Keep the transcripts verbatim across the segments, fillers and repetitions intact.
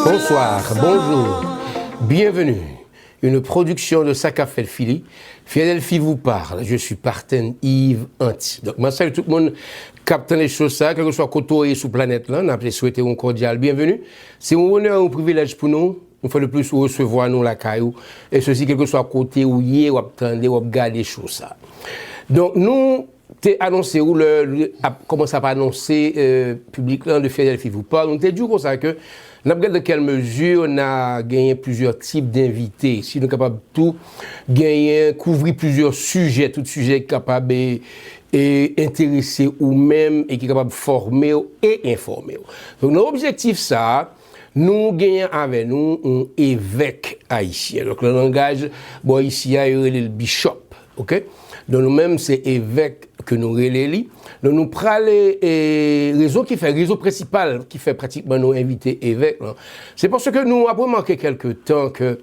Bonsoir, bonjour, bienvenue. Une production de Sa k ap fèt Fili. Philadelphie vous parle. Je suis Parten Yves Anti. Donk, mwen salye tout moun k ap tande cho sa, kèlkeswa kote w ye sou planèt lan, n ap swete w yon kòdyal byenveni. Se yon onè, yon privilèj pou nou, yon fwa de plis, ou resevwa nou lakay ou. E sesi, kèlkeswa kote ou ye, w ap tande, w ap gade cho sa. Donk, nou te anonse ou lè, lè ap kòmanse ap anonse, euh, piblik lan de Philadelphie vous parle. Nou te di w konsa ke n ap gade dans quelle mesure n a genyen plizyè tip denvite. Si nou kapab tou genyen, kouvri plizyè sijè, tout sijè ki kapab, e, e, enterese ou menm e ki kapab fòme w e enfòme w. Donk, nan objektif sa a, nou genyen avè nou yon evèk ayisyen. Donk, nan langaj bò isi a, yo rele l bishop. Oke? Donk, nou menm, se evèk ke nou rele li. Donk, nou prale, e, rezon ki fè, rezon prensipal ki fè pratikman nou envite evèk lan, se paske nou ap remake kèlke tan ke,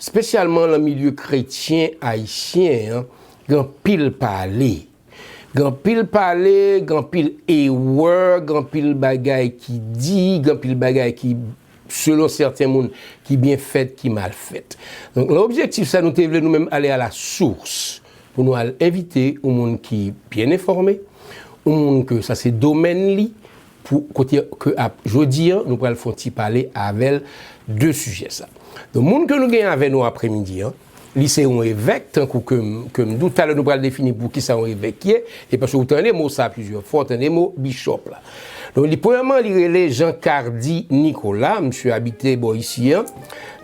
espesyalman nan milye kretyen ayisyen an, gen anpil pale. Gen anpil pale, gen anpil erè, gen anpil bagay ki di, gen anpil bagay ki, selon sèten moun, ki byen fèt, ki mal fèt. Donk, nan objektif sa, nou te vle nou menm ale a la source pou nou al envite yon moun ki byen enfòme, yon moun ke sa se domèn li, pou kote ke ap, jodi an, nou pral fè yon ti pale avè l de sijè sa. Donk, moun ke nou genyen avè nou aprèmidi an, li se yon evèk, tankou ke m, ke m di w talè, nou pral defini pou ki sa yon evèk ye, e paske ou tande mo sa plizyè fwa, ou tande mo bishop la. Donk, li, premyèman, li rele Jean Cardy Nicolas, misye abite bò isi a.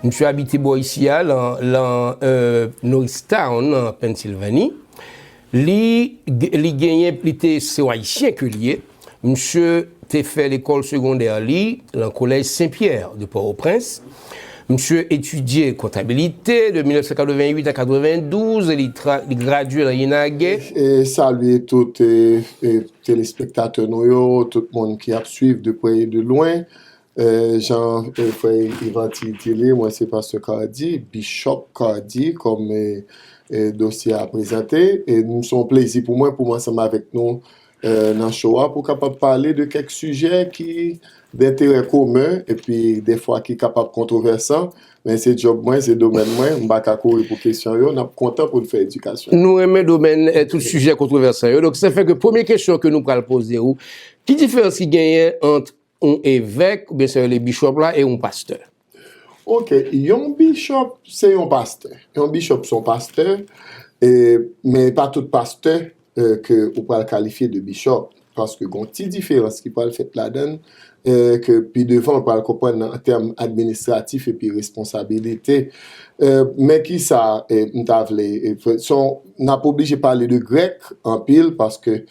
Misye abite bò isi a, lan, lan, euh, Norristown, an Pennsylvanie. Li, li genyen, li te, se yon Ayisyen ke li ye. Misye te fè lekòl segondè li lan Kolèj Sen Pyè de Pòtoprens. Misye etidye kontabilite de mil nèf san katrevenn uit a katrevendouz, e li tra-, li gradye nan INAGE. E salye tout, e, e, telespektatè nou yo, tout moun ki ap swiv de prè e de lwen. E, jan, e, frè Yves Anti di li, mwen se pastè Cardy, Bishop Cardy, kòm, e, e, dosye a prezante. E m, se yon plezi pou mwen, pou m ansanm avèk nou, e, nan show a, pou kapab pale de kèk sijè ki denterè komen, epi defwa ki kapab kontwovèsan, men se djòb mwen, se domèn mwen, m pa ka kouri pou kesyon yo, n ap kontan pou n fè edikasyon. Nou renmen domèn, e, tout sijè kontwovèsan yo. Donk, sa fè ke premye kesyon ke nou pral poze ou, ki diferans ki genyen ant yon evèk, oubyen sa yo rele bishop la, e yon pastè? Oke, yon bishop, se yon pastè. Yon bishop, se yon pastè, e, men pa tout pastè, e, ke ou pral kalifye de bishop, paske gon ti diferans ki pral fèt ladan l, e, ke pi devan ou pral konprann nan tèm administratif epi responsabilite. E, men ki sa, e, m ta vle, e, fè, se yon, n ap oblije pale de grèk anpil, paske,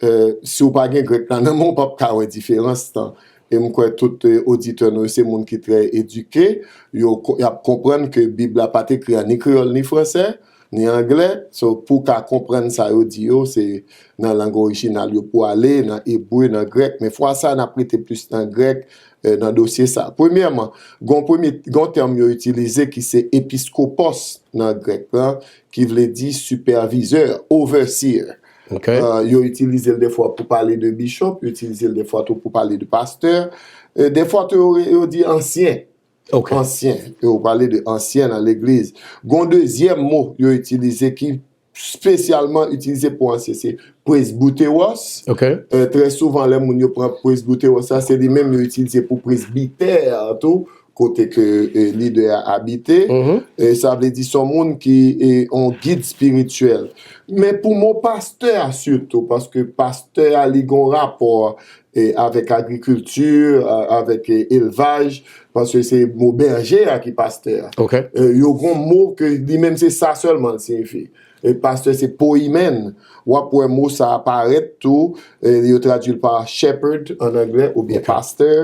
e, si w pa gen grèk la nan men w, w p ap ka wè diferans lan. E m kwè tout, e, oditè nou yo se moun ki trè edike, yo ko-, y ap konprann ke Bib la pa t ekri an ni kreyòl ni fransè, ni anglè. So, pou w ka konprann sa yo di yo, se nan lang orijinal yo pou w ale, nan ebre, nan grèk. Men fwa sa, n ap rete plis nan grèk, e, nan dosye sa. Premyèman, gon premye, gon tèm yo itilize ki se episkopos nan grèk lan, ki vle di sipèvizè, overseer. Ok. E, yo itilize l defwa pou pale de bishop, yo itilize l defwa tou pou pale de pastè. E, defwa tou yo, yo di ansyen. Ok. Ansyen. Yo pale de ansyen nan legliz. Gon dezyèm mo yo itilize ki espesyalman itilize pou ansyen, se presbyteros. Ok. E, trè souvan, lè moun yo pran presbyteros la, se li menm yo itilize pou presbitè tou, kote ke, e, lidè a abite. Mhm. E sa vle di se yon moun ki, e, yon gid espirityèl. Men pou mo pastè a sitou, paske pastè a, li gon rapò, e, avèk agrikilti, a-, avèk, e, elvaj, paske se mo bèje a ki pastè a. Ok. E, yo gon mo ke li menm se sa sèlman l siyifi. E pastè se poimen. W ap wè mo sa a parèt tou, e, yo tradui l pa shepherd an anglè oubyen Ok. pastè.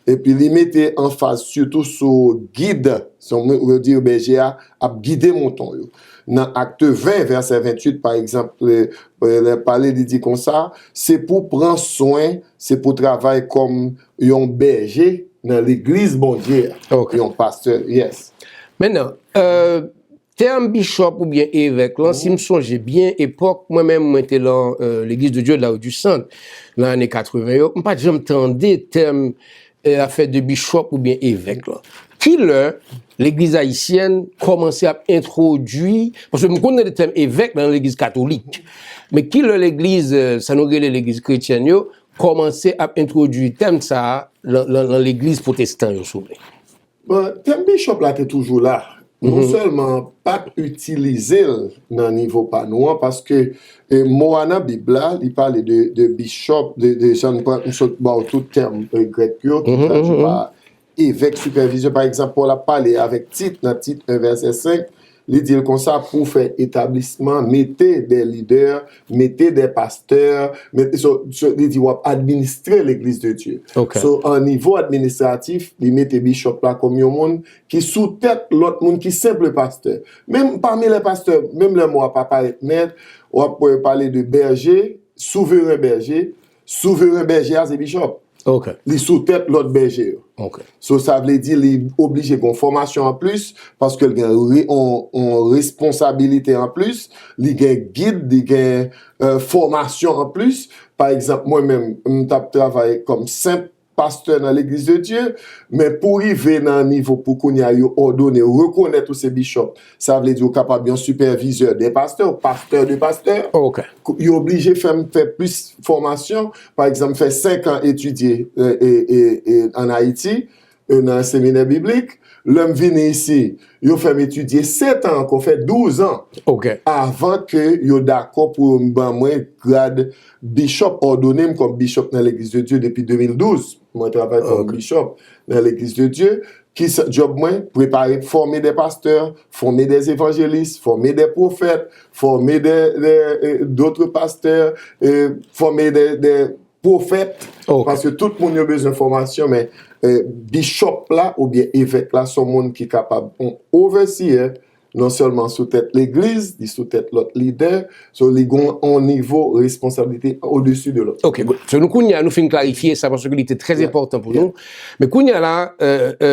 Epi li mete anfaz sitou sou gid, se yon moun, yo di bèje a ap gide mouton yo. Nan Akte ven, vèsè venntuit, pa egzanp, e, e, lè pale, li di konsa, se pou pran swen, se pou travay kòm yon bèje nan legliz Bondye a. Ok. Yon pastè, yes. Mentnan, e, tèm bishop oubyen evèk lan, si m sonje byen, epòk, mwen menm, mwen te lan, e, Legliz de Dieu de la Rue du Centre, nan ane katreven yo, m pa t janm tande tèm e, afè de bishop oubyen evèk lan? Ki lè legliz ayisyèn kòmanse ap entwodui, paske m konn tande tèm evèk nan legliz katolik, men ki lè legliz, e, sa nou rele legliz kretyèn yo, kòmanse ap entwodui tèm sa a nan, nan, nan legliz pwotestan yo, souple? Bon, tèm bishop la te toujou la. Nou sèlman pa t itilize l nan nivo pa nou an, paske e, mo a nan Bib la, li pale de, de bishop, de, de jan m pran, m sot ba w tout tèm e, grèk yo, ki tradui pa evèk, sipèvizyon. Pa egzanp, Pòl ap pale avèk Tit nan Tit en vèsè senk, li di l konsa pou fè etablisman, mete de lidè, mete de pastè, mete, so, so, li di w ap administre legliz de Dye. Ok. So, an nivo administratif, li mete bishop la kòm yon moun ki sou tèt lòt moun ki senp pastè. Menm pami lè pastè, menm lè mo a pa parèt nèt, w ap wè yo pale de bèje, souveren bèje. Souveren bèje a se bishop. Ok. Li sou tèt lòt bèje yo. Ok. So, sa vle di li oblije gen yon fòmasyon anplis, paske l gen re, on, on responsabilite anplis, li gen gid, li gen e, fòmasyon anplis. Pa egzanp, mwen menm, m t ap travay kòm senp pastè nan Legliz de Dye, men pou rive nan nivo pou kounye a yo òdone, rekonèt ou se bishop, sa vle di ou kapab yon sipèvizè de pastè, pastè de pastè. Ok. Yo oblije fè m fè plis fòmasyon, pa egzanp, fè senk an etidye e, e, e, e, ann Ayiti, e, nan seminè biblik. Lè m vini isi, yo fè m etidye sèt an ankò, fè douz an Ok. avan ke yo dakò pou yo ban mwen grad bishop, òdone m kòm bishop nan Legliz de Dye depi de mil douz. Mwen travay kòm Ok. bishop nan Legliz de Dye. Ki sa, djòb mwen? Prepare, fòme de pastè, fòme de evanjelis, fòme de pwofèt, fòme de, de, e, dòt pastè, e, fòme de, de pwofèt. Ok. Paske tout moun yo bezwen fòmasyon, men e, bishop la oubyen evèk la se yon moun ki kapab yon overseer, non sèlman sou tèt legliz, li sou tèt lòt lidè, so li gen yon nivo responsablite odesi de lòt. Ok, good. So nou kounye a, nou fin klarifye sa paske li te trè Yeah. enpòtan pou Yeah. nou. Men kounye a la, e, e,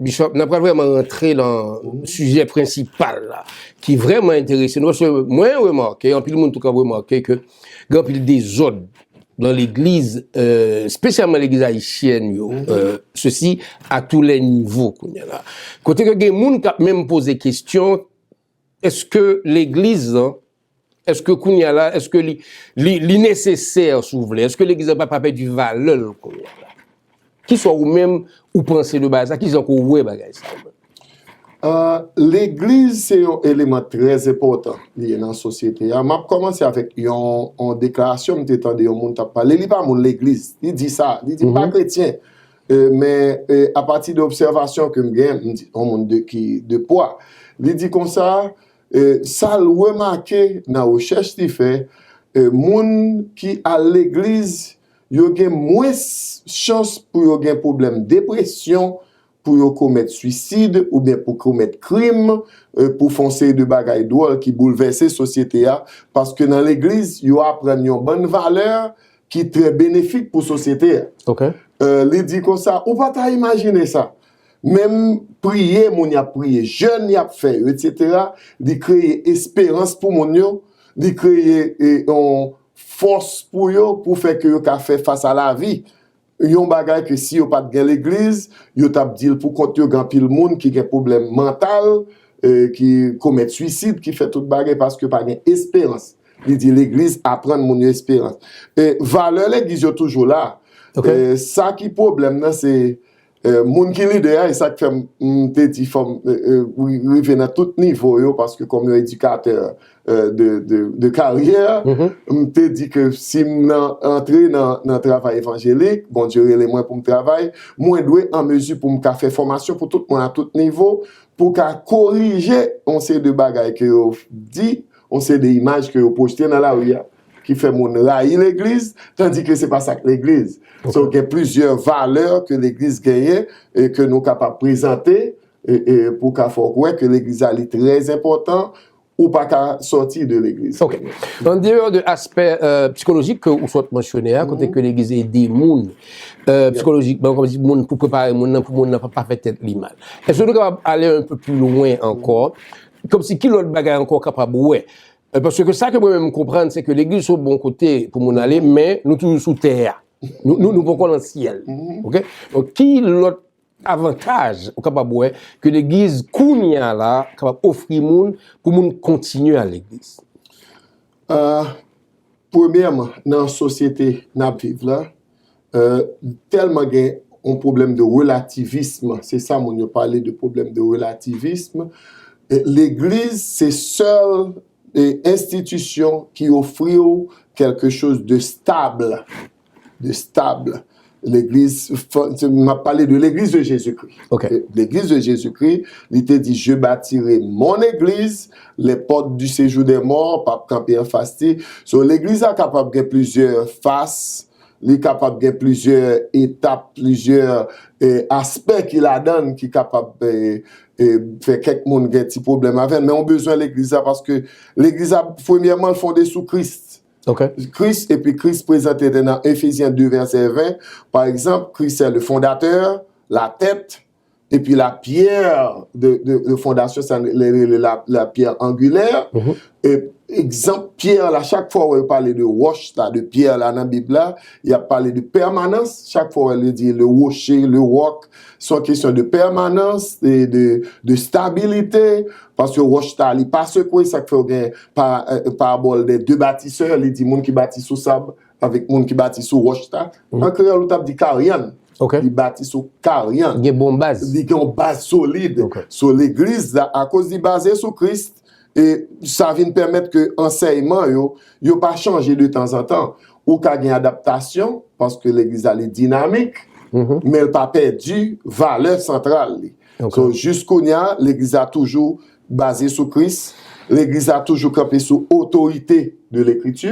Bishop, n ap pral vrèman rantre nan sijè prensipal la, ki vrèman enterese nou. Paske mwen remake, anpil moun tou ka remake ke gen anpil dezòd nan legliz, e, espesyalman legliz ayisyèn yo, e, sesi a tou lè nivo kounye a la. Kote ke gen moun k ap menm poze kesyon, èske legliz lan, èske kounye a la, èske li, li, li nesesè, si w vle? Èske legliz lan pa, pa pèdi valè l kounye a la? Kisa ou menm ou panse de bagay sa? Kijan ke w wè bagay sa? E, legliz se yon eleman trè enpòtan li ye nan sosyete a. M ap kòmanse avèk yon, yon deklarasyon m te tande yon moun t ap pale. Li pa moun legliz. Li di sa. Li di m pa kretyen. E, men e, apati de obsèvasyon ke m gen, m di, yon moun de, ki de pwa. Li di konsa, e, sa l remake nan rechèch li fè, e, moun ki al legliz, yo gen mwens chans pou yo gen pwoblèm depresyon, pou yo komèt swisid oubyen pou komèt krim, e, pou fè yon seri de bagay dwòl ki boulvèse sosyete a, paske nan legliz, yo aprann yon bann valè ki trè benefik pou sosyete a. Ok. E, li di konsa, ou pa ta imajine sa. Menm priye, moun y ap priye, jèn y ap fè yo, etsetera, li kreye esperans pou moun yo, li kreye e, yon fòs pou yo, pou fè ke yo ka fè fas a lavi. Yon bagay ke si yo pa t gen legliz, yo t ap di l pou kont yo, gen anpil moun ki gen pwoblèm mantal, e, ki komèt swisid, ki fè tout bagay paske pa gen esperans. Li di legliz aprann moun yo esperans. E, valè legliz yo toujou la. Ok. E, sa ki pwoblèm nan se e, moun ki lidè a, e sa k fè m, m te di fò m e, e, ri- rive nan tout nivo yo, paske kòm yon edikatè e, de, de, de karyè, m te di ke si m nan, antre nan, nan travay evanjelik, Bondye rele mwen pou m travay, mwen dwe an mezi pou m ka fè fòmasyon pou tout moun a tout nivo, pou ka korije yon seri de bagay ke yo di, yon seri de imaj ke yo pwojte nan lari a, ki fè moun rayi legliz, tandi ke se pa sa k legliz. So, gen plizyè valè ke legliz genyen e ke nou kapab prezante e, e pou ka fè w kwè ke legliz la li trè enpòtan, ou pa ka sòti de legliz. Ok. An deyò de aspè e, psikolojik ke ou sot mansyone a, kote ke legliz ede moun e, psikolojikman, kòm si moun pou prepare moun nan, pou moun nan pa, pa fè tèt li mal. Èske nou kapab ale un peu plus loin ankò? Kòm si ki lòt bagay ankò kapab wè? E, paske sa ke mwen menm m konprann, se ke legliz se yon bon kote pou moun ale, men nou toujou sou tè a. Nou, nou, nou poko nan syèl. Ok? Donk, ki lòt avantaj ou kapab wè ke legliz kounye a la kapab ofri moun pou moun kontinye al legliz? Premyèman, nan sosyete n ap viv la, tèlman gen yon pwoblèm de relativism, se sa moun yo pale de pwoblèm de relativism. Legliz se sèl enstitisyon ki ofri w quelque chose de stable, de stable. Legliz, m ap pale de legliz de Jezikri. Legliz de Jezikri, li te di, je bâtirai mon église, les portes du séjour des morts p ap kanpe anfas li. So, legliz la kapab gen plizyè fas, li kapab gen plizyè etap, plizyè aspè ki ladan l ki kapab fè kèk moun gen ti pwoblèm avè l, men ou bezwen legliz la paske legliz la, premyèman, l fonde sou Kris. Kris, epi Kris prezante nan Efezyen de vèsè ven, pa egzanp, Kris se le fondatè, la tèt, epi la pyè de, de, de fondasyon, sa rele la, la pyè angilè. E, egzanp, pyè la, chak fwa w wè yo pale de wòch la, de pyè la nan Bib la, y ap pale de pèmanans. Chak fwa w wè yo di le rocher, le roc, se yon kesyon de pèmanans, de, de, de stabilite, paske wòch la, li pa sekwe, sa k fè w gen pa, parabòl de de batisè, li di moun ki bati sou sab avèk moun ki bati sou wòch la. An kreyòl, ou t ap di karyann. Li bati sou karyann. Gen bon baz. Li gen yon baz solid. So, legliz la, akoz li baze sou Kris, e sa vin pèmèt ke ansèyman yo, yo pa chanje de tanzantan. Ou ka gen adaptasyon, paske legliz la, li dinamik, men l pa pèdi valè santral li. So, jis kounye a, legliz la toujou baze sou Kris. Legliz la toujou kanpe sou otorite de Lekriti.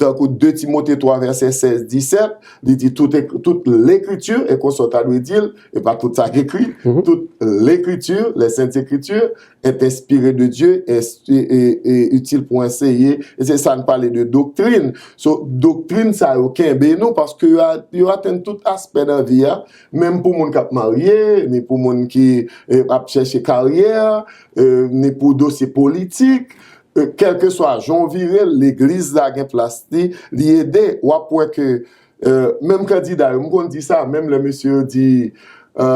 Tankou de Timote twa vèsè sèz, disèt, li di tout, tout Lekriti, e konsa w ta dwe di l, e pa tout sa k ekri, tout Lekriti, les Saintes Écritures, est inspirée de Dieu, est, est, est utile pour enseigner. E se sa n pale de doktrin. So, doktrin sa yo kenbe nou paske yo, yo atenn tout aspè nan vi a, menm pou moun k ap marye, ni pou moun ki e, ap chèche karyè, e, ni pou dosye politik. E, kèlkeswa jan w vire l, legliz la gen plas li, li ede. W ap wè ke e, menm kandida yo, m konn di sa, menm lè mesye yo di e,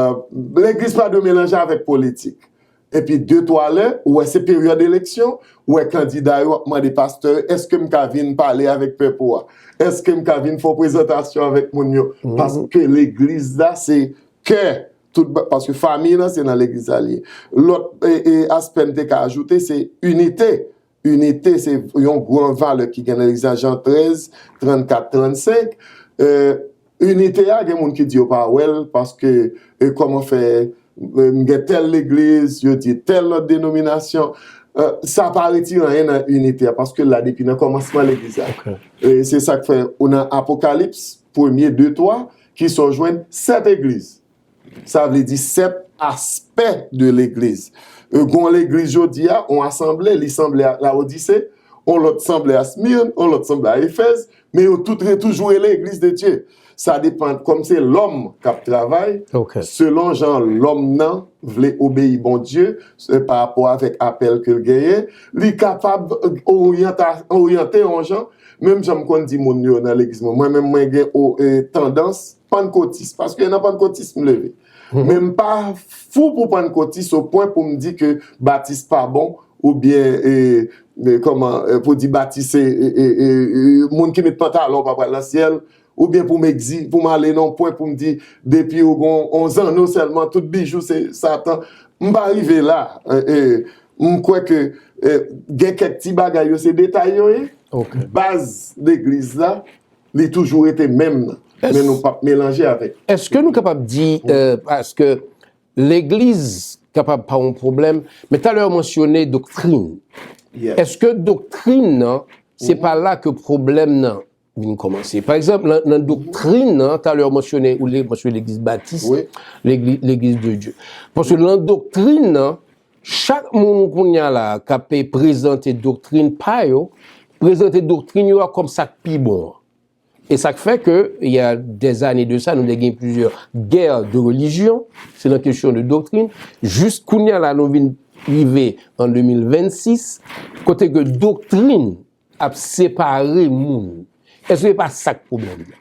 legliz pa dwe melanje avèk politik. Epi de twa lè, ou wè se peryòd eleksyon, ou wè kandida yo ap mande pastè yo, èske m ka vin pale avèk pèp ou a? Èske m ka vin fè yon prezantasyon avèk moun yo? Paske legliz la se kè tout, paske fanmi nan se nan legliz la li ye. Lòt e, e, aspè m te ka ajoute se inite. Inite se yon gran valè ki gen nan legliz la, Jan trèz, trannkat, trannsenk. E, inite a, gen moun ki di yo pa wè l paske e, kòman fè e, m gen tèl legliz, yo di tèl lòt denominasyon. E, sa pa retire anyen nan inite a paske l la depi nan kòmansman legliz la. E se sa k fè ou nan Apokalips, premye, de, twa, ki sa w jwenn sèt egliz. Sa vle di sèt aspè de legliz. E, gon legliz jodi a, on asanble, li sanble ak Lawodise, on lòt sanble a Smirn, on lòt sanble a Efèz, men yo tout re, toujou rele Egliz de Dye. Sa depann, kòm se lòm k ap travay, selon jan lòm nan vle obeyi Bondye, e, pa rapò avèk apèl ke l genyen, li kapab oryanta, oryante yon jan, menm jan m konn di moun yo nan legliz mwen. Mwen menm, mwen gen o, e, tandans pannkotis, paske nan pannkotis m leve. Men m pa fou pou pannkotis o pwen pou m di ke batis pa bon, oubyen, e, e, kòman, e, pou di batis se, e, e, e, e, moun ki met pantalon pa pral nan syèl, oubyen pou m egzi, pou m ale nan yon pwen pou m di, depi ou gon on zanno sèlman, tout bijou se Satan. M pa rive la. E, e, m kwè ke, e, gen kèk ti bagay yo, se detay yo ye. Baz legliz la, li toujou rete menm nan. Men nou p ap melanje avèk. Èske nou kapab di, e, paske legliz kapab pa yon pwoblèm, men talè w mansyone doktrin. Èske doktrin nan, se pa la ke pwoblèm nan vin kòmanse? Pa egzanp, nan, nan doktrin nan, talè w mansyone, ou le, mansyone legliz batis, legliz, legliz de Dye. Paske nan doktrin nan, chak moun kounye a la k ap prezante doktrin pa yo, prezante doktrin yo a kòm sa k pi bon an. E sa k fè ke, il y a des années de ça, nou te gen plizyè guerre de religion, se nan kesyon de doktrin. Jis kounye a la, nou vin rive an de mil vennsis, kote ke doktrin ap separe moun. Èske se pa sa k pwoblèm nan?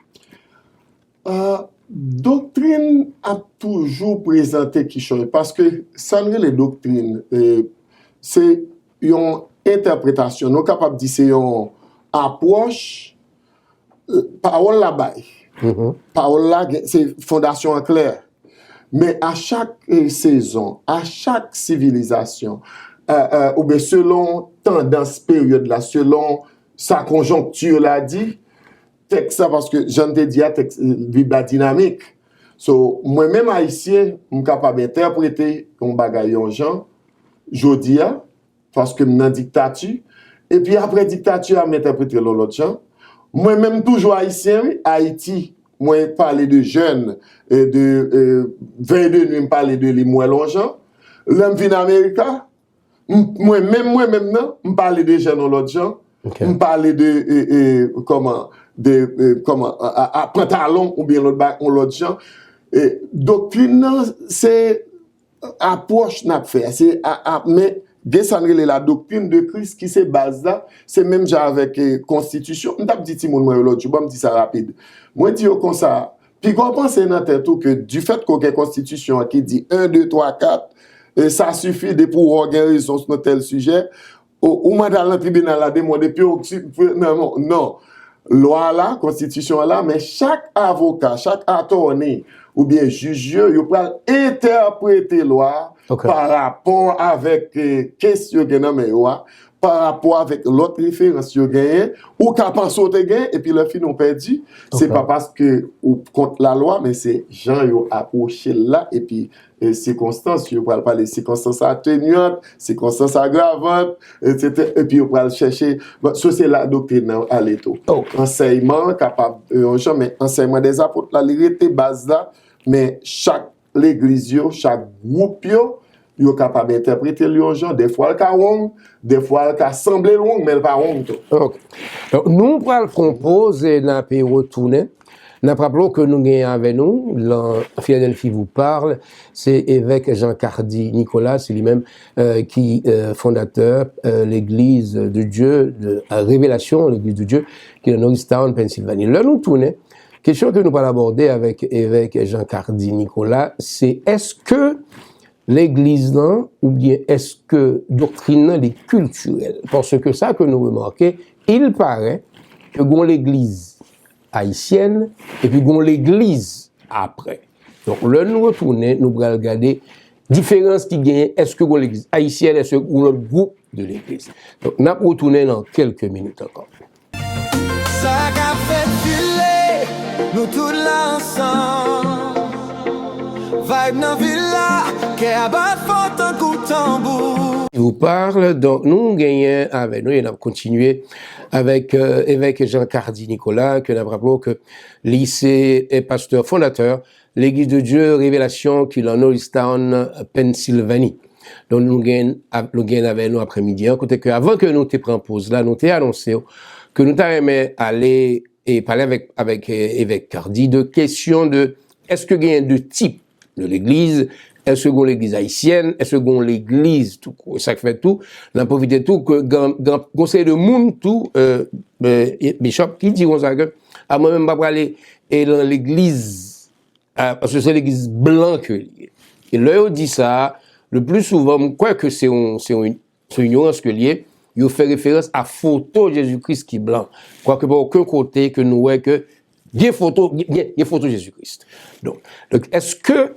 Ah, doktrin ap toujou prezante kichòy, paske sa n rele doktrin, eh, se yon entèpretasyon. Nou kapab di se yon apwòch, eh, pawòl la bay. Pawòl la, gen- se fondasyon an klè. Men a chak eh, sezon, a chak sivilizasyon, eh, eh, oubyen selon tandans peryòd la, selon sa konjonkti la di, tèks la, paske jan n te di a, tèks Bib la dinamik. So, mwen menm Ayisyen, m kapab entèprete yon bagay yon jan, jodi a, paske m nan diktati, epi apre diktati a, m entèprete l yon lòt jan. Mwen menm toujou Ayisyen, wi, Ayiti, mwen pale de jèn, e de e, vèy de nwi, m pale de li, m wè l yon jan. Lè m vin Amerika, m- mwen menm, mwen menm nan, m pale de jèn yon lòt jan. M pale de, e, e, kòman, de, e, kòman, a, a, a, pantalon oubyen lòt ba- yon lòt jan. E, doktrin nan, se apwòch n ap fè a. Se, a, a, men, gen sa n rele la doctrine de Christ ki se baz la, se menm jan avèk e, konstitisyon. M t ap di timoun mwen yo lòt jou, ban m di sa rapid. Mwen di yo konsa, piga w panse nan tèt ou ke difèt ke w gen konstitisyon an ki di en, de, twa, kat, e sa sifi depi w wè w gen rezon nan tèl sijè, ou, ou mande al nan tribinal la demen, depi w si- nan, non, non. Lwa la, konstitisyon an la, men chak avoka, chak atòni oubyen jij yo, yo pral entèprete lwa a pa rapò avèk e, kes yo gen nan men yo a, pa rapò avèk lòt referans yo genyen, ou ka panse w te genyen, epi lè fini w pèdi. Se pa paske ou kont lalwa, men se jan yo apwoche l la, epi e, sikonstans, yo pral pale sikonstans atenyant, sikonstans agravant, etsetera. Epi yo pral chèche, bon, so se la doktrin nan ale tou. Ansèyman kapab e, yon jan, men ansèyman dèzapot la, li rete baz la, men chak legliz yo, chak gwoup yo, yo kapab entèprete l yon jan. Defwa l ka wrong, defwa l ka sanble l wrong, men l pa wrong tou. Ok. Donk, nou pral fè yon poz e n ape retounen. N ap raple w ke nou genyen avè nou, lan Philadelphie vous parle, se evèk Jean Cardy Nicolas, se li menm e, ki e, fondatè e, Legliz de Dieu, de, a, Révélation, Legliz de Dieu, ki nan Norristown, Pennsylvanie. Lè nou tounen, kesyon ke nou pral abòde avèk evèk Jean Cardy Nicolas, se èske legliz lan, oubyen èske doktrin nan li kiltirèl? Paske sa ke nou remake, il paraît ke gon legliz ayisyèn, epi gon legliz apre. Donk, lè nou retounen, nou pral gade diferans ki genyen, èske gon legliz ayisyèn, èske gon lòt gwoup de legliz. Donk, n ap retounen nan kèlke minit ankò. Sa k ap fèt file, nou tout la ansanm. Vibe nan vil la, kè a bat fò tankou tanbou. Vous parle, donk, nou genyen avè nou, e n ap kontinye avèk, e, evèk Jean Cardy Nicolas, ke n ap raple w ke li se, e, pastè fondatè Legliz de Dieu Révélation ki lan Norristown, Pennsylvanie. Donk, nou gen, nou gen avè nou aprèmidi an, kote ke avan ke nou te pran poz la, nou te anonse w ke nou ta renmen ale e pale avèk, avèk, e, evèk Cardy de kesyon de èske genyen de tip de legliz, èske gon legliz ayisyèn, èske gon legliz tou kou. Sa k fè tou, n ap pwofite tou ke gen, gen, gon seri de moun tou, e, e, Bishop, ki di konsa ke, a, mwen menm m pa prale e lan legliz, a, paske se legliz blan ke li ye. E lè yo di sa, le pli souvan, m kwè ke se yon, se yon, se yon inyorans ke li ye, yo fè referans a foto Jezi Kris ki blan. Kwake pa okenn kote ke nou wè ke gen foto, gen, gen foto Jezi Kris. Donk, donk, èske,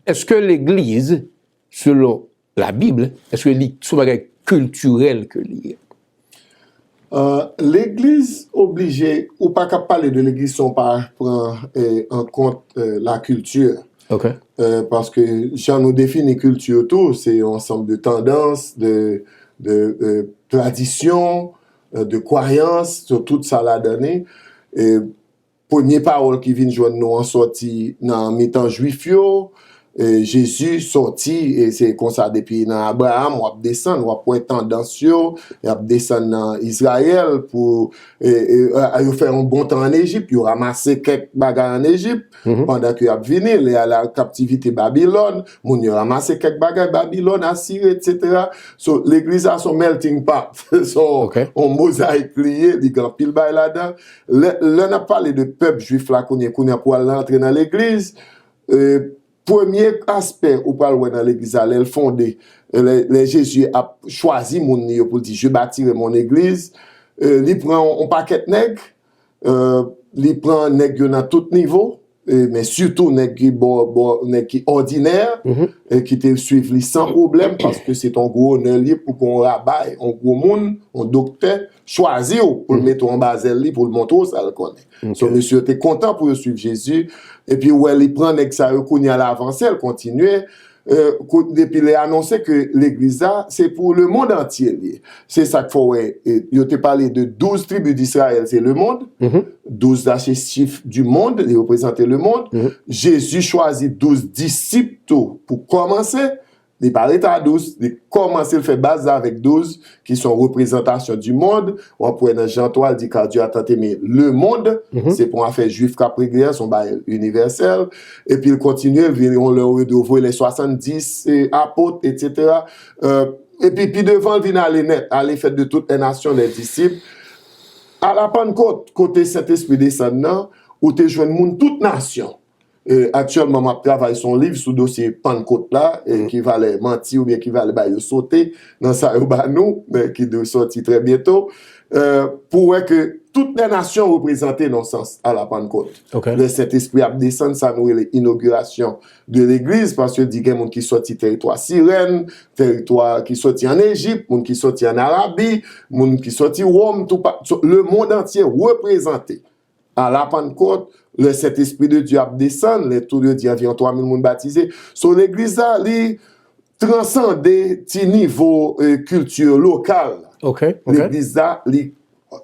èske legliz, selon Labib, èske li se yon bagay kiltirèl ke li ye? Euh, legliz oblije, ou pa ka pale de legliz san w pa pran, eh, an kont, eh, la kilti. Ok. Euh, paske jan nou defini kilti tou, se yon ansanm de tandans, de, de, de tradisyon, euh, de kwayans, so tout sa ladan li. E premye pawòl ki vin jwenn nou an sòti nan mitan Jwif yo, E, Jezi sòti, e se konsa depi nan Abraram, w ap desann, w ap wè tandans yo, y ap desann nan Izrayèl pou, e, e, a, yo fè yon bon tan ann Ejip, yo ranmase kèk bagay ann Ejip, pandan ke y ap vini, lè y al an kaptivite Babilòn, moun yo ranmase kèk bagay Babilòn, Asiri, etsetera. So, legliz la se yon melting pot, se yon, yon mozayik li ye, li gen anpil bagay ladan. Lè, lè n ap pale de pèp jwif la kounye, kounye a pou al antre nan legliz, e, premye aspè ou pral wè nan legliz la, lè l fonde, lè, lè Jezi ap chwazi moun li yo pou l di, "Je bâtirai mon église", e, li pran yon, yon pakèt nèg, e, li pran nèg yo nan tout nivo, e, men sitou nèg ki bò, bò, nèg ki òdinè, e, ki te swiv li san pwoblèm, paske se te yon gwo onè li ye pou gen yon rabay, yon gwo moun, yon doktè, chwazi w pou l mete w anba zèl li, pou l montre w sa l konnen. So, mesye yo te kontan pou yo swiv Jezi. Epi, ou wè, li pran nèg sa yo, kounye a l avanse, l kontinye. E, kou-, depi lè anonse ke legliz la, se pou lemonn antye li ye. Se sa k fè w wè, e, yo te pale de douz tribi d Izrayèl, se lemonn. Douz la, se chif du monde, li reprezante lemonn. Jezi chwazi douz disip tou pou kòmanse. Li pa rete a douz, li kòmanse, l fè baz la avèk douz, ki se yon reprezantasyon du monde. W ap wè nan Jan twa, l di, "Car Dieu a tant aimé le monde." Se pa yon afè jwif k ap regle a, se yon bagay inivèsèl. Epi l kontinye, l vin yon lè, yo voye les soixante-dix, e, apot, etsetera. E, epi pi devan, l vin ale nèt, "Allez, faites de toutes les nations des disciples." A la Pannkot, kote Sentespri desann nan, ou te jwenn moun tout nasyon. E, aktyèlman, m ap travay sou yon liv sou dosye Pannkot la, e, ki valè manti oubyen ki valè ba yo sote nan sa yo ba nou, men ki dwe sòti trè byento, e, pou wè ke tout lè nasyon reprezante nan sans a la Pannkot. Lè Sentespri ap desann, sa nou rele inogirasyon de legliz, paske di gen moun ki sòti tèritwa Sirèn, tèritwa ki sòti ann Ejip, moun ki sòti ann Arabi, moun ki sòti Wòm, tou pa, so, lemonn antye reprezante. A la Pannkot, lè Sentespri de Dye ap desann, lè tou yo di anviwon twa mil moun batize. So, legliz la, li transande ti nivo, e, kilti lokal la. Legliz la, li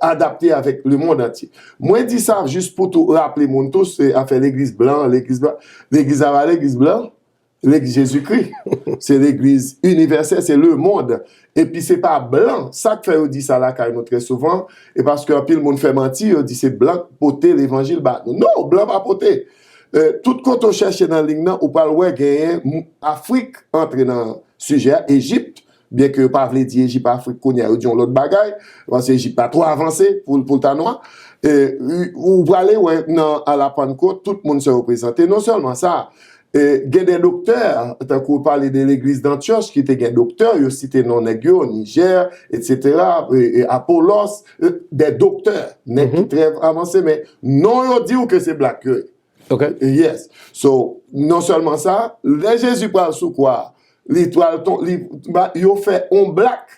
adapte avèk lemonn antye. Mwen di sa jis pou tou raple moun tou, se afè legliz blan, legliz blan. Legliz la pa legliz blan. Legliz Jezikri. Se legliz inivèsèl, se lemonn. Epi se pa blan. Sa k fè yo di sa lakay nou trè souvan, e paske anpil moun fè manti, yo di se blan k pote levanjil ba nou. Non, blan pa pote. E, tout kote w chèche nan liy nan, ou pral wè genyen m-, Afrik antre nan sijè a, Ejip, byen ke yo pa vle di Ejip Afrik kounye a, yo di yon lòt bagay, paske Ejip pa twò avanse pou, pou l ta nwa. E, ou prale wè nan a la Pannkot, tout moun se reprezante. Non sèlman sa, e, gen de doktè, tankou w pale de legliz d Antyòch, ki te gen doktè, yo site non nèg yo, Nijè, etsetera, e, e, Apollos, e, de doktè, nèg ki trè avanse, men non yo di w ke se blak yo ye. Yes. So, non sèlman sa, lè Jezi pral sou kwa, li pral ton-, li, ba, yo fè on blak,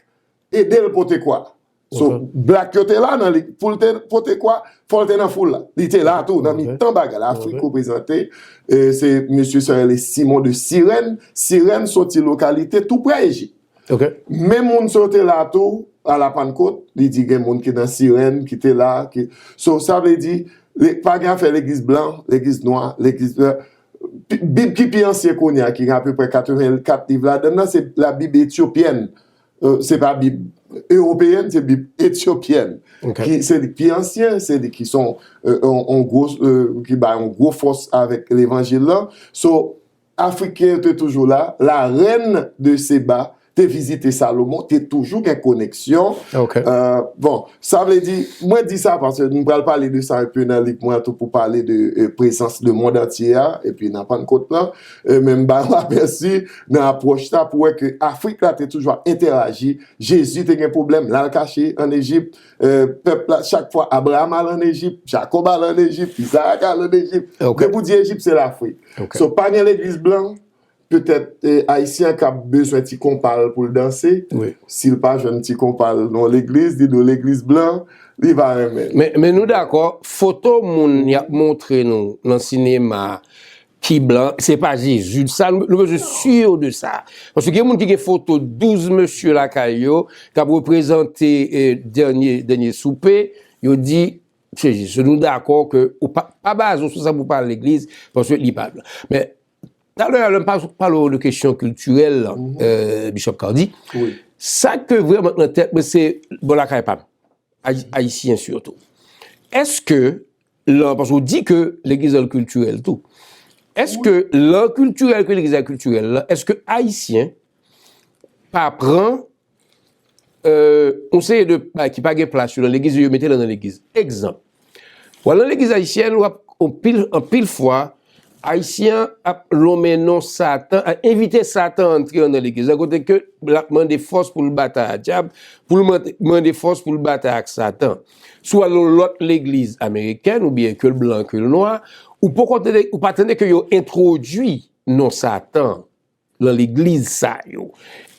ede l pote kwa. So, blak yo te la nan li, pou l te pote kwa, fò l te nan foul la. Li te la tou, nan mitan bagay la. Afrik reprezante, e, se mesye sa rele Simon de Sirèn. Sirèn se yon ti lokalite tou prè Ejip. Menm moun sa yo te la tou, a la Pannkot, li di gen moun ki nan Sirèn, ki te la, ki, so, sa vle di, le-, pa gen afè legliz blan, legliz nwa, legliz, e, Pi-, Bib ki pi ansyen kounye a, ki gen apeprè katrevenkat liv ladan l nan, se la Bib etyopyèn. E, se pa Bib ewopeyèn, se Bib etyopyèn. Ki, se li ki pi ansyen, se li ki son, e, on, on gwo, e, ki bay on gwo fòs avèk levanjil lan. So, Afriken yo te toujou la. La reine de Seba te vizite Salomon, te toujou gen koneksyon. E, bon, sa vle di, mwen di sa paske nou pral pale de sa enpe nan liv mwen tou pou pale de, e, prezans lemonn antye a, epi nan Pannkot lan, e, men m ba w apèsi nan apwòch sa pou wè ke Afrik la te toujou ap entèyaji. Jezi te gen pwoblèm, l al kache ann Ejip, e, pèp la, chak fwa Abraram al ann Ejip, Jakòb al ann Ejip, Izarak al ann Ejip. Depi w di Ejip, se Lafrik. So, pa gen legliz blan, petèt, e, Ayisyen an k ap bezwen ti konpa l pou l danse. Si l pa jwenn ti konpa l nan legliz, li dwe legliz blan, li va renmen l. Men, men nou dakò, foto moun y ap montre nou nan sinema ki blan, se pa Jezi. Sa, nou, nou bezwen si de sa. Paske gen moun ki gen foto douz mesye lakay yo, k ap reprezante, e, dènye, dènye soupe, yo di, se Jezi. Nou dakò ke ou pa, pa baze w sou sa pou pale legliz, paske li pa blan. Men, Talè a, lè m pa- pale w de kesyon kiltirèl, euh, Bishop Cardi, sa ke vrèman nan tèt mwen, se bò lakay pa m, Ay- Ayisyen sitou. Èske, lan, paske w di ke legliz lan kiltirèl tou, èske lan kiltirèl ke legliz la kiltirèl la, èske Ayisyen pa pran euh, yon seri de bagay ki pa gen plas yo nan legliz yo, yo mete l nan legliz. Egzanp, w al nan legliz ayisyèn, w ap anpil, anpil fwa, Ayisyen an ap lonmen non Satan, ap envite Satan antre nan legliz la, kote ke l ap mande fòs pou l batay ak dyab, pou l mande, mande fòs pou l batay ak Satan. Si w al nan lòt legliz amerikèn, oubyen ke l blan, ke l nwa, ou poko tande, ou pa tande ke yo entwodui non Satan lan legliz sa yo.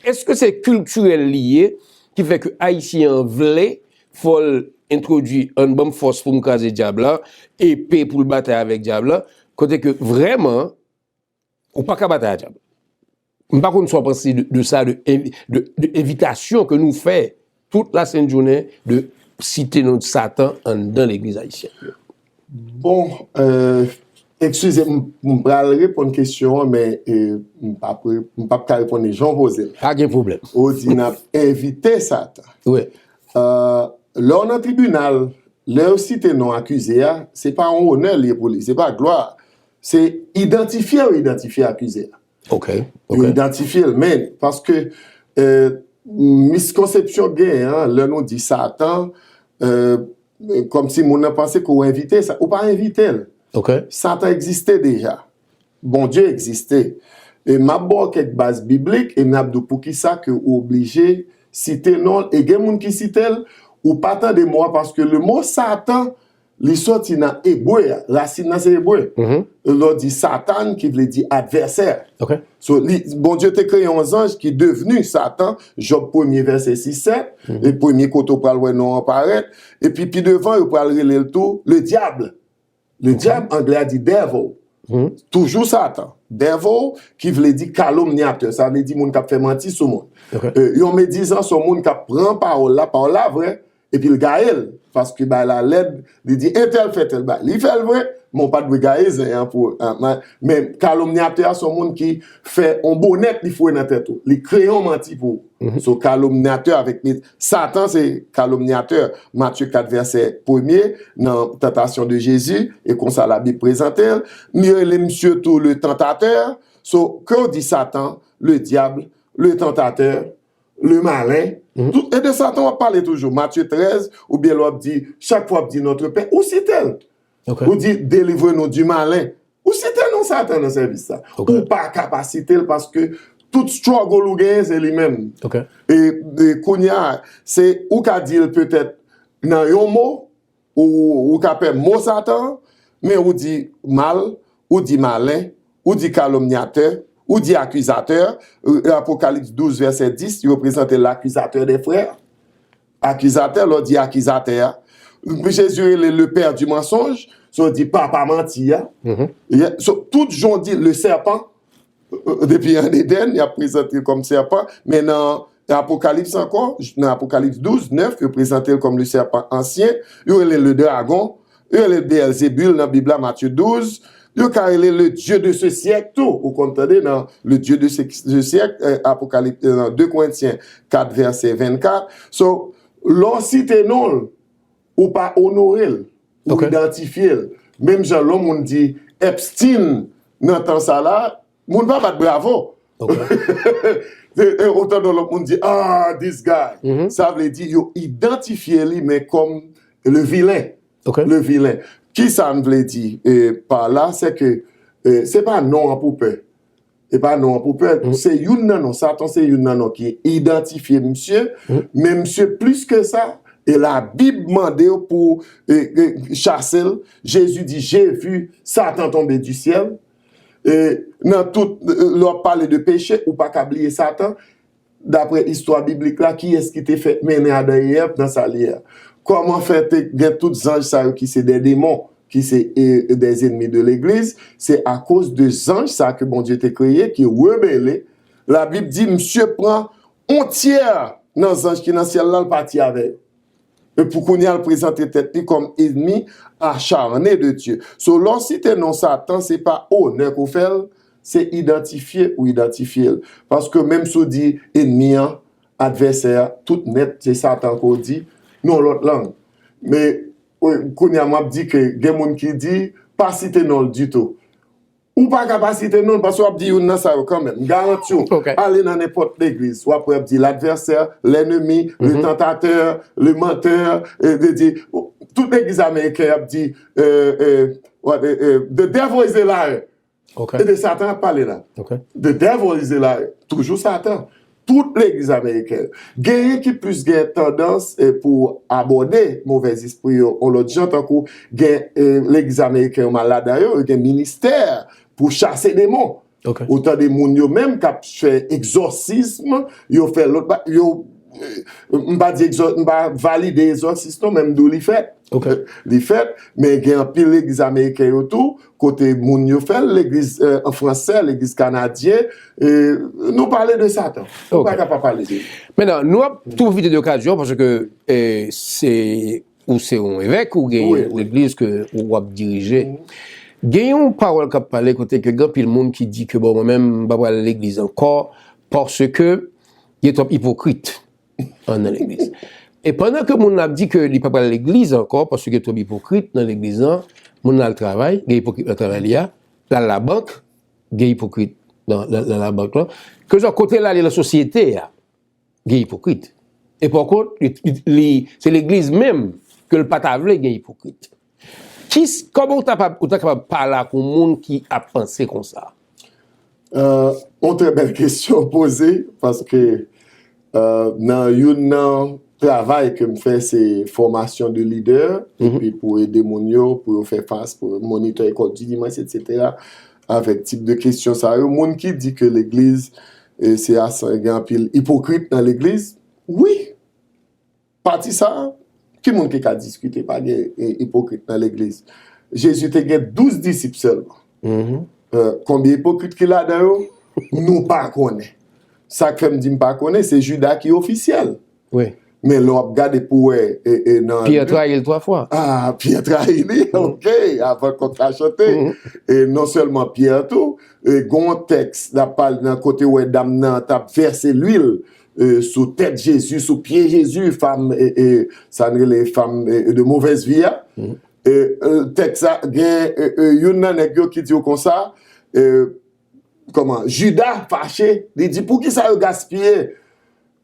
Èske se kiltirèl li ye ki fè ke Ayisyen an vle fò l entwodui, ann ban m fòs pou m kraze dyab la, epe pou l batay avèk dyab la, kote ke vrèman, ou pa ka batay ak dyab. M pa konn sa w panse de, de sa, de, de, de envitasyon ke nou fè tout lasentjounen de site non Satan anndan legliz ayisyèn yo. Bon, euh, eskize m, m pral reponn kesyon an, men euh, m p ap re- m p ap ka reponn li jan w poze l. Pa gen pwoblèm. Ou di n ap envite Satan. Wi. Euh, lè w nan tribinal, lè yo site non akize a, se pa yon onè li ye pou li, se pa glwa. Se idantifye yo idantifye akize a. Ok. Yo idantifye l, men, paske euh, miskonsepsyon genyen an, lè nou di Satan, euh, kòmsi moun nan panse ke w envite sa. Ou pa envite l. Ok. Satan egziste deja. Bondye egziste. E m ap ba w kèk baz biblik e m ap di w poukisa ke ou oblije site non l. E gen moun ki site l, ou pa tande mo a paske le mo Satan, li soti nan ebre a. Rasin nan se ebre. Lè w di Satan, ki vle di advèsè. Ok. So, li, Bondye te kreye yon zanj ki devni Satan, Jòb premye vèsè sis sèt, e premye kote w pral wè non an parèt, epi pi devan yo pral rele l tou le dyab. Le dyab, anglè a di devil. Toujou Satan. Devil, ki vle di kalomnyatè, sa vle di moun k ap fè manti sou moun. Ok. Euh, yon medizan se yon moun k ap pran pawòl la, pawòl la vrè, epi l gaye l. Paske bagay la lèd, li di entèl fè tèl bagay. Li fè l vre, men w pa t dwe gaye zen an pou. Ah, men, men kalomnyatè a se yon moun ki fè yon bonèt li foure nan tèt ou. Li kreye yon manti pou ou. So, kalomnyatè avèk met- Satan se kalomnyatè. Matye kat vèsè premye, nan tantasyon de Jezi, e konsa Labib prezante l. Li rele misye tou le tantatè. So, ke w di Satan, le dyab, le tantatè, le malen, tout, e de Satan w ap pale toujou. Matye trèz, oubyen lè w ap di, chak fwa w ap di Notre Père, ou site l. Ok. Ou di, délivre-nous du malin. Ou site non Satan nan sèvis sa. Ok. Ou pa ka pa site l paske tout struggle ou genyen se li menm. Ok. E, e kounye a, se ou ka di l petèt nan yon mo, ou, ou ka pè mo Satan, men ou di mal, ou di malen, ou di kalomnyatè, ou di akizatè. Euh, Apokalips douz vèsè dis, yo prezante l akizatè dè frè. Akizatè, lè w di akizatè a. Jezi rele le père du mensonge, so w di papa manti a. Yeah. So, tout jan w di le serpent, euh, depi an Eden, y ap prezante l kòm sèpan, men nan Apokalips ankò, nan Apokalips douz nèf, yo prezante l kòm le serpent ancien, yo rele l le dragon, yo rele l Beelzebul nan Bib la, Matye douz, yo ka rele le Dieu de ce siècle tou, ou konn tande nan le Dieu de ce, ce siècle, euh, Apokalips, euh, nan de Korentyen kat vèsè vennkat. So, lè w site non l, ou pa onore l, ou Ok. idantifye l. Menm jan lè yon moun di Epstein nan tan sa la, moun pa bat bravo. Ok. E, e, otan de lòt moun di, ah, this guy. Mhm. Sa vle di, yo idantifye li, men kòm le vilain. Ok. Le vilain. Ki sa m vle di, eh, pa la, se ke, eh, se pa non an pou pè. E pa non an pou pè. Se youn nan non, Satan se youn nan non ki idantifye misye, men misye plis ke sa, e Labib mande w pou, eh, eh, chase l. Jezi di, j'ai vu Satan tomber du ciel. E nan tout, eh, lè w ap pale de peche, ou pa ka bliye Satan. Daprè istwa biblik la, kiyès ki te fè mennen Adan e Èv nan sa li ye a? Kòman fè te gen tout zanj sa yo ki se dè demon, ki se, e, dè zenmi de legliz? Se akoz de zanj sa ke Bondye te kreye, ki rebele. Labib di, misye pran yon tyè nan zanj ki nan syèl la, l pati avè yo. E pou kounye a, l prezante tèt li kòm enmi acharne de Dye. So, lè w site non Satan, se pa onè ke w fè l, se idantifye ou idantifye l. Paske menm si w di enmi an, advèsè a, tout nèt, se Satan ke w di, nan yon lòt lang. Men, kounye a, m ap di ke gen moun ki di, pa site non l ditou. Ou pa ka pa site non l, paske w ap di youn nan sa yo kanmenm. M garanti w, ale nan nenpòt legliz, w ap wè y ap di l'adversaire, l'ennemi, le tentateur, le menteur, e, de, de, tout legliz ameriken y ap di, e, e, what, e, e, the devil is a liar. E de Satan y ap pale la. The devil is a liar. Toujou Satan. Tout legliz ameriken. Genyen ki plis gen tandans, e, pou abòde movèzespri yo yon lòt jan, tankou gen, e, legliz ameriken yo malad yo, yo gen ministè pou chase demon. Ou tande moun yo menm k ap fè egzòsism, yo fè lòt ba-, yo, e, m pa di egzò-, m pa valide egzòsis non, men m di w li fèt. Li fèt, men gen anpil legliz ameriken yo tou, kote moun yo fè l, legliz, e, an fransè, legliz kanadyen, e, nou pale de Satan. Nou pa ka pa pale de li. Mentnan, nou ap pwofite de okazyon, paske, e, se, ou se yon evèk, ou gen legliz ke ou ap dirije. Gen yon pawòl k ap pale kote ke gen anpil moun ki di ke, bon, mwen menm, m pa pral legliz ankò, paske gen twòp ipokrit anndan legliz. E pandan ke moun nan ap di ke li pa pral legliz ankò, paske gen twòp ipokrit nan legliz lan, moun nan al travay, gen ipokrit nan travay li a, l al labank, gen ipokrit nan, nan, nan labank lan. Keswa kote l ale nan sosyete a, gen ipokrit. E pakont, li, li, li, se legliz menm ke l pa ta vle gen ipokrit. Kis-, kòman ou ta, ou ta kapab pale ak yon moun ki ap panse konsa? Yon trè bèl kesyon w poze, paske, e, nan youn nan travay ke m fè, se fòmasyon de lidè, epi pou ede moun yo, pou yo fè fas, pou monitè ekòl di dimanch, etsetera, avèk tip de kesyon sa yo. Moun ki di ke legliz, e, se a, gen anpil ipokrit nan legliz, wi, pati sa a, ki moun ki ka diskite pa gen, e, ipokrit nan legliz? Jezi te gen douz disip sèlman. E, konbyen ipokrit ki ladan yo? Nou pa konnen. Sa k fè m di m pa konnen, se Jida ki ofisyèl. Men lè w ap gade pou w wè, e, e, nan. Pyè trayi l twa fwa. Ah, Pyè trayi li, oke, avan kòk la chante. E non sèlman Pyè tou, e, gen yon tèks, l ap pale nan kote w wè dam nan t ap vèse lwil, e, sou tèt Jezi, sou pye Jezi, femme, e, e, sa n rele femme, e, de mauvaise vie a. E, e, tèks la, gen, e, e, youn nan nèg yo ki di w konsa, e, kòman, Jida fache, li di, poukisa yo gaspiye?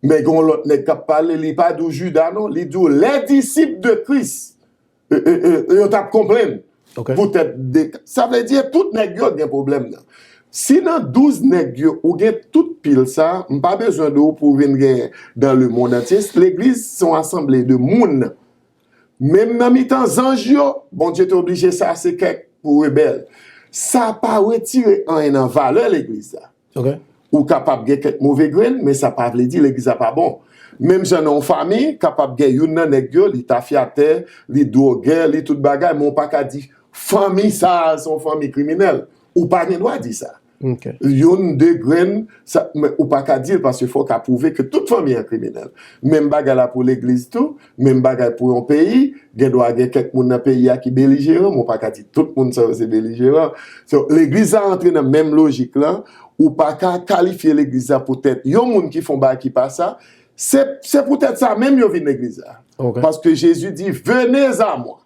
Men gen yon lòt nèg k ap pale, li pa di w Jida non, li di w les disciples de Christ. E, e, e, yo t ap konprann. Poutèt de, sa vle di tout nèg yo gen pwoblèm nan. Si nan douz nèg yo, ou gen tout pil sa, m pa bezwen de w pou w vin gen dans le monde entier. Legliz se yon asanble de moun. Menm nan mitan zanj yo, Bondye te oblije chase kèk pou rebèl. Sa pa retire anyen nan valè legliz la. Ou kapab gen kèk move grenn, men sa pa vle di legliz la pa bon. Menm jan nan yon fanmi, kapab gen youn nan nèg yo, li tafyatè, li dwogè, li tout bagay, men w pa ka di fanmi sa a se yon fanmi kriminèl. Ou pa gen dwa di sa. Youn, de grenn, sa, men ou pa ka di l paske fò w ka pwouve ke tout fanmi an kriminèl. Menm bagay la pou legliz tou, menm bagay pou yon peyi, gen dwa gen kèk moun nan peyi a ki belijeran, men w pa ka di tout moun sa yo se belijeran. So, legliz la antre nan menm lojik lan, ou pa ka kalifye legliz la poutèt yon moun ki fè yon bagay ki pa sa, se, se poutèt sa menm yo vin legliz la. Paske Jezi di, venez à moi.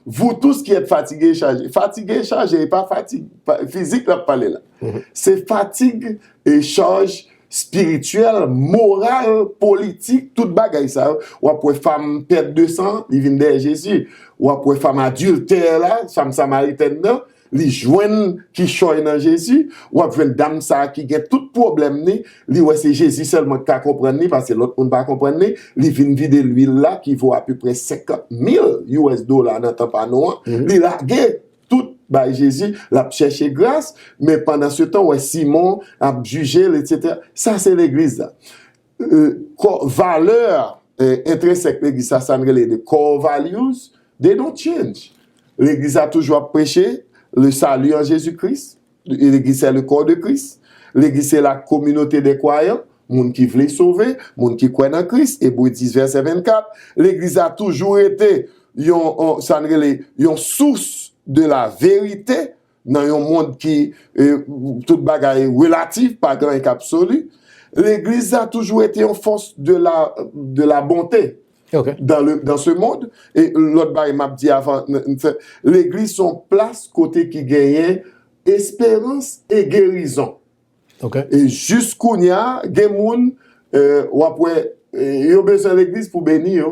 Vous tous qui êtes fatigués et chargés. Fatigué e chaje, e pa fatig pa, fizik l ap pale la. Se fatig e chaj espirityèl, moral, politik, tout bagay sa yo. W ap wè fanm perte de sang, li vin dèyè Jezi. W ap wè fanm adiltè la, fanm samaritèn nan, li jwenn kichòy nan Jezi. W ap jwenn dam sa a ki gen tout pwoblèm li, li wè se Jezi sèlman ki ka konprann li, paske lòt moun pa konprann li. Li vin vide lwil la ki vo apeprè senkant mil U S dola nan tan pa nou an. Li lage tout bay Jezi, l ap chèche gras, men pandan se tan, w wè Simon ap jije l, etsetera. Sa se legliz la. E, kò, valè, e, entrensèk legliz la, sa n rele de core values, they don't change. Legliz la toujou ap preche le salut en Jésus-Christ. Legliz se le corps de Christ. Legliz se la communauté des croyants, moun ki vle sove, moun ki kwè nan Kris, Ebre dis vèsè vennkat. Legliz la toujou rete yon, yon, sa n rele yon source de la vérité, nan yon mond ki, e, tout bagay relatif, pa gen anyen k absoli, legliz la toujou rete yon force de la, de la bonté Ok. dans le, dans ce monde. E lòt bagay m ap di avan, n- n- fè- legliz se yon plas kote ki genyen esperans e gerizon. Ok. E jis kounye a, gen moun, e, w ap wè, e, yo bezwen legliz pou beni yo,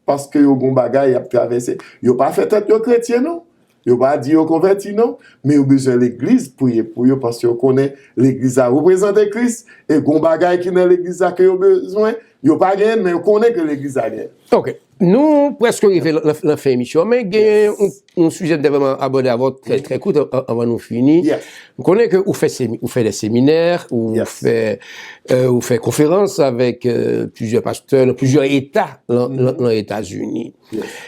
paske yo gon bagay y ap travèse. Yo pa fè tèt yo kretyen non. Yo pa di yo konvèti non, men yo bezwen legliz priye pou yo, paske yo konnen legliz la reprezante Kris, e gon bagay ki nan legliz la ke yo bezwen, yo pa genyen l, men yo konnen ke legliz la genyen. Ok. Nou prèske rive nan, nan, nan fen emisyon, men gen yon, yon sijè m te vrèman abòde avè w trè, trè kout an- anvan nou fini. Yes. M konnen ke ou fè, semi, ou fè de seminè, ou Yes. fè, euh, ou fè konferans avèk euh, plizyè pastè nan plizyè eta nan, nan, nan Etazini. Yes.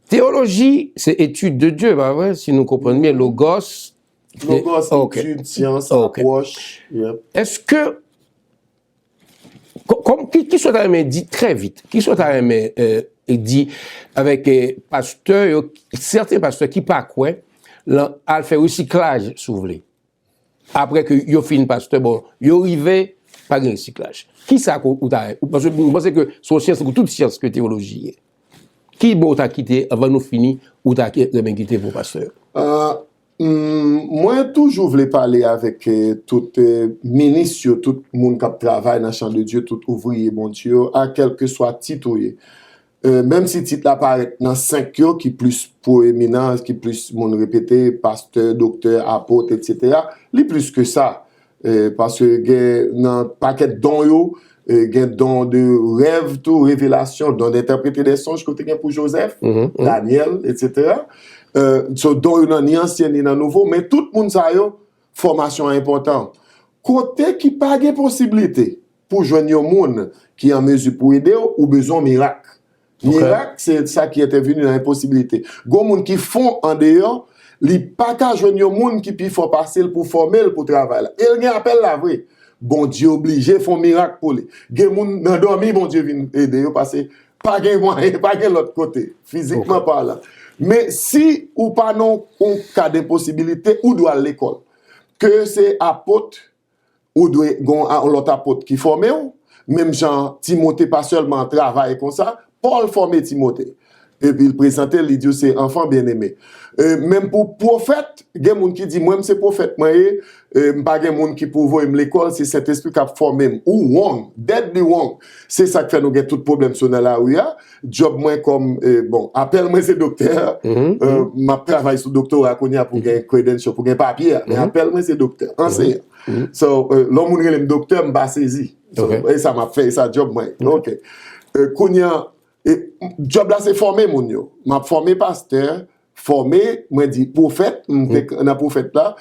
Teyoloji, se etid de Dye, pa vre? Si nou konprann byen, logos. Logos, Ok. Etid, syans, Ok. Apwòch. Yep. Èske, kòm, ki, ki sa w ta renmen di trè vit, ki sa w ta renmen euh, di avèk euh, pastè yo, sèten pastè ki pa kwè, lan al fè resiklaj, si w vle. Apre ke yo fin pastè, bon, yo rive, pa gen resiklaj. Ki sa ke ou ta, ou, paske m panse ke se yon syans, tankou tout syans ke teyoloji ye. Ki mo ou ta kite, anvan nou fini, ou ta ki- renmen kite pou pastè yo? Euh, hmm, mwen toujou vle pale avèk euh, tout euh, minis yo, tout moun k ap travay nan chan de Dye, tout ouvriye Bondye yo, a kèlkeswa tit ou ye. Euh, menm si tit la parèt nan senk yo ki plis pwoeminan, ki plis moun repete, pastè, doktè, apot, etsetera, li plis ke sa. Euh, paske gen nan pakèt don yo, euh, gen don de rèv tou, revelasyon, don d'interpréter des songes ke w te gen pou Jozèf, Mhm, mhm. Danyèl, etsetera. Euh, so, don yo nan ni ansyen ni nan nouvo, men tout moun sa yo, fòmasyon an enpòtan. Kote ki pa gen posiblite pou jwenn yon moun ki an mezi pou ede w, ou bezwen yon mirak. Ok. Mirak, se sa ki entèvini nan enposibilite. Gon moun ki fon andeyò, li pa ka jwenn yon moun ki pi fò pase l pou fòme l pou travay la. E l gen apèl la vre. Bondye oblije fè yon mirak pou li. Gen moun nan dòmi Bondye vin ede yo pase pa gen mwayen, pa gen lòt kote, fizikman palan. Men si ou pa nan yon ka denposibilite, ou dwe al lekòl. Ke se apot, ou dwe gen yon lòt apot ki fòme w, menm jan Timote pa sèlman travay konsa, Pòl fòme Timote. Epi l prezante l, li di w se enfant bien-aimé. E, menm pou pwofèt, gen moun ki di, mwen, m se pwofèt mwen ye, e, m pa gen moun ki pou voye m lekòl, se Sentespri k ap fòme m. Ou wrong, deadly wrong. Se sa k fè nou gen tout pwoblèm sou nan lari a. Djòb mwen kòm, e, bon, apèl mwen se doktè. E, m ap travay sou doktora kounye a pou gen credential, pou gen papye a. Men apèl mwen se doktè, anseyan. So, e, lè yon moun rele m doktè, m pa sezi. So, Ok. E sa m ap fè, e sa djòb mwen. Ok. E, kounye a, e, djòb la se fòme moun yo. M ap fòme pastè, fòme, mwen di pwofèt, m te nan pwofèt la.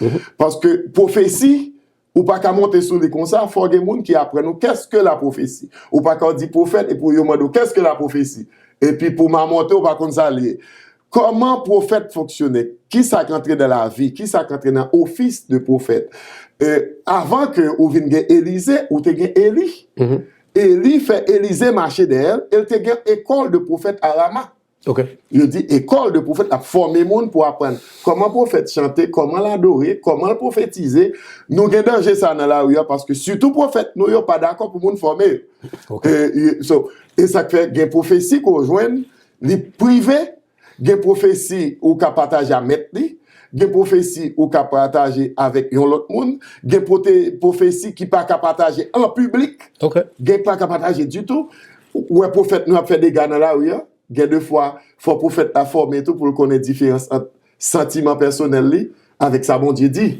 Paske pwofesi, ou pa ka monte sou li konsa, fò gen moun ki aprann ou qu'est-ce que la prophétie. Ou pa ka di pwofèt epi yo mande w qu'est-ce que la prophétie. Epi pou m a monte, ou pa konn sa l ye. Kòman pwofèt fonksyone? Kisa k antre nan lavi? Kisa k antre nan ofis de pwofèt? E, avan ke ou vin gen Elize, ou te gen Eli. Eli fè Elize mache dèyè l, e l te gen ekòl de pwofèt a Rama. Ok. Yo di ekòl de pwofèt ap fòme moun pou aprann kòman pwofèt chante, kòman l adore, kòman l pwofetize. Nou gen danje sa nan lari a, paske sitou pwofèt nou yo pa dakò pou moun fòme yo. Ok. E, e, so, e sa k fè gen pwofesi ke w jwenn, li prive, gen pwofesi ou ka pataje a mèt li, gen pwofesi ou ka pataje avèk yon lòt moun, gen pwote- pwofesi ki pa ka pataje an piblik, Ok. gen pa ka pataje ditou. Ou wè pwofèt nou ap fè dega nan lari a, gen de fwa, fò pwofèt la fòme tou pou l konnen diferans ant santiman pèsonèl li avèk sa Bondye di.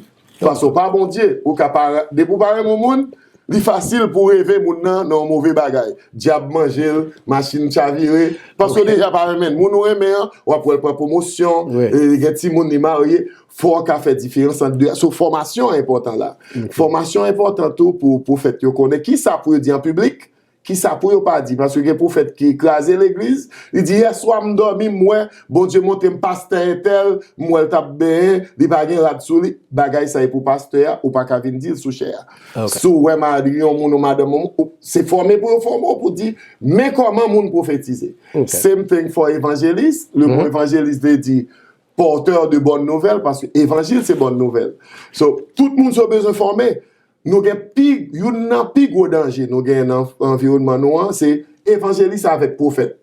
Paske w pa Bondye, ou ka pa, depi w pa renmen yon moun, li fasil pou reve moun nan nan yon move bagay. Dyab manje l, machin chavire, paske w deja pa renmen l. Moun ou renmen an, w ap wè l pran pwomosyon, Wi. E, gen timoun li marye, fò w ka fè diferans ant de. So, fòmasyon enpòtan la. Fòmasyon enpòtan tou pou pwofèt yo konnen kisa pou yo di an piblik, kisa pou yo pa di, paske gen pwofèt ki kraze legliz, li di, yèswa m dòmi, m wè, Bondye montre m pastè entèl, m wè l t ap benyen, li pa gen rad sou li, bagay sa e pou pastè a, ou pa ka vin di l sou chè a. Ok. Si w wè mari yon moun ou madanm yon moun, ou- se fòme pou yo fòme w pou di, men kòman moun pwofetize. Ok. Same thing for evangelist, le mo evangelist vle di, porteur de bonne nouvelle, paske evanjil se bonn nouvèl. So, tout moun sa yo bezwen fòme. Nou gen pi, youn nan pi gwo danje nou gen nan anviwònman nou an, se evanjelis avèk pwofèt.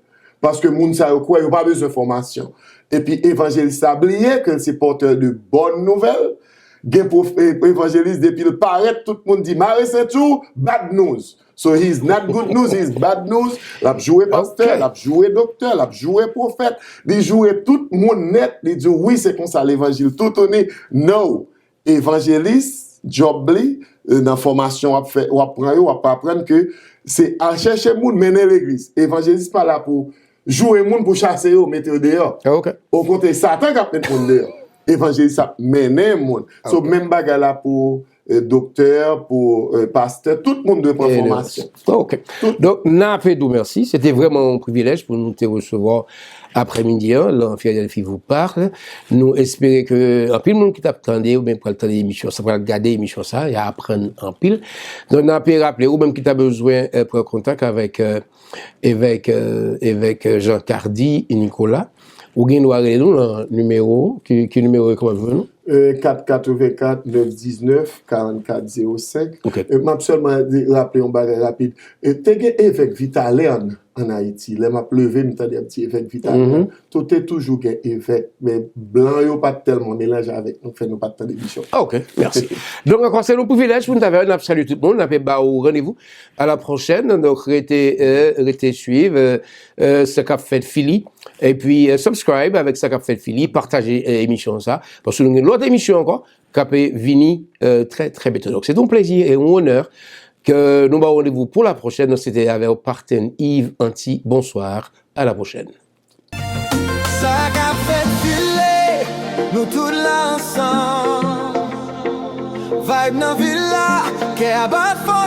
Paske moun sa yo kwè yo pa bezwen fòmasyon. Epi evanjelis la bliye ke l se porteur de bonne nouvelle. Gen pwof- e- evanjelis, depi l parèt, tout moun di mare senti w, bad news. So he's not good news, he's bad news. L ap joure pastè, l ap joure doktè, l ap joure pwofèt, li joure tout moun nèt, li di w wi se konsa levanjil toutouni. No. Evanjelis, djòb li, e, nan fòmasyon w ap fè, w ap pran yo, w ap aprann ke se al chèche moun mennen legliz. Evanjelis pa la pou joure moun, pou chase yo, mete yo deyò. Ok. Okontrè, Satan k ap met moun deyò. Evanjelis ap mennen moun. So, menm bagay la pou e, doktè, pou e, pastè, tout moun dwe pran fòmasyon. Ok. Donk, n ap di w mèsi. Se te vrèman yon privilèj pou nou te resevwa aprèmidi an, lan Philadelphie vous parle. Nou espere ke anpil moun ki t ap tande oubyen pral tande emisyon sa, pral gade emisyon sa, y a aprann anpil. Donk, n ap raple ou menm ki ta bezwen e, pran kontak avèk e, evèk, e, evèk e, Jean Cardy Nicolas, ou gen dwa rele nou lan nimewo, ki, ki nimewo e kòman jwenn nou? E, kat katrevenkat nèf diznèf karannkat zewo senk. Ok. E, m ap sèlman di- raple yon bagay rapid. E, te gen evèk Vitalè ann ann Ayiti. Lè m ap leve, m tande y ap di evèk Vitalè. Tou te toujou gen evèk, men blan yo pa t tèlman melanje avèk nou, fè nou pa t tande misyon. Ok, mèsi. Donk, ankò, se yon privilèj pou nou ta avè w. N ap salye tout moun. N ap ba ou randevou à la prochaine. Donk, rete, e, rete swiv e, e, sa k ap fèt Fili. Epi, e, subscribe avèk sa k ap fèt Fili. Pataje e, emisyon sa. Paske nou gen lòt emisyon ankò k ap vini e, trè, trè byento. Donk, se yon plezi e yon onè ke nou ba w randevou pou la prochaine. Donk, se te avè w Parten Yves Anti. Bonsoir. À la prochaine. Sa k ap fèt File, nou tout la ansanm. Vibe nan vil la, kè a bat fò.